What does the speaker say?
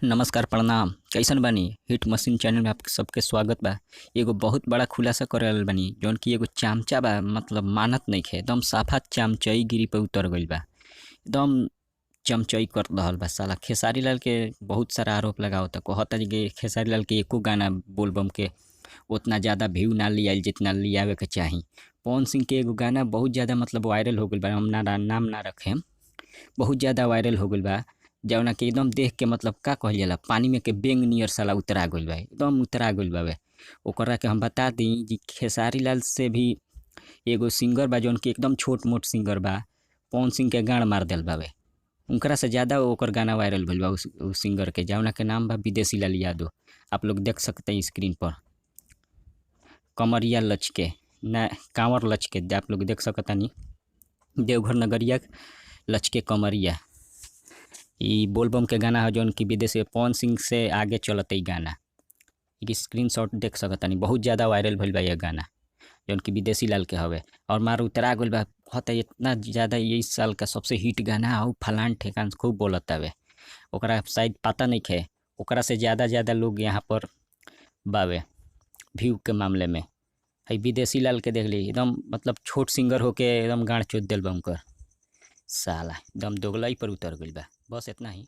नमस्कार, प्रणाम। कैसन बानी? हिट मशीन चैनल में आप सबके स्वागत बा। एगो बहुत बड़ा खुलासा करे आइल बानी जौन की एगो चमचा बा, मतलब मानत नइखे, एकदम साफा चमचईगिरी पे उतर गइल बा, एकदम चमचई कर रहल बा साला। खेसारी लाल के बहुत सारा आरोप लगावता, कहता कि खेसारी लाल के एको गाना बोलबम के उतना ज़्यादा व्यू ना लियाइल जितना लियावे के चाही। पवन सिंह के एगो गाना बहुत ज़्यादा मतलब वायरल हो गइल बा, हम ना नाम ना रखेम, बहुत ज़्यादा वायरल हो गइल बा, जौना कि एकदम देख के मतलब का कहल जाला, पानी में के बेंग नियर साला उतरा गइल बा, एकदम उतरा गइल बावे। ओकरा के हम बता दी कि खेसारी लाल से भी एगो सिंगर बा जौन कि एकदम छोट मोट सिंगर बा, पवन सिंह के गाड़ मार देल बावे, उनकरा से ज़्यादा ओकर गाना वायरल भइल बा उस सिंगर के, जौना के नाम बा विदेशी लाल यादव। आप लोग देख सकते हैं स्क्रीन पर, कमरिया लचके ना कांवर लचके, आप लोग देख सकतानी, देवघर नगरिया लचके कमरिया। ई बोलबम के गाना है जौन कि विदेशी पवन सिंह से आगे चलत ई गाना। ई स्क्रीनशॉट देख सकतानी, बहुत ज़्यादा वायरल भइल बा ये गाना जौन कि विदेशी लाल के हवे और मार उतरा गइल बा। कहता इतना ज़्यादा ये इस साल का सबसे हिट गाना हौ फलान ठेकान खूब बोलत हवे, ओकरा शायद पता नहीं खे, ओकरा से ज़्यादा ज़्यादा लोग यहाँ पर बावे व्यू के मामले में। हई विदेशी लाल के देख ली, एकदम मतलब छोट सिंगर होके एकदम गाड़ चोद देल बा उनकर, साला एकदम दोगलई पर उतर गइल बा। बस इतना ही।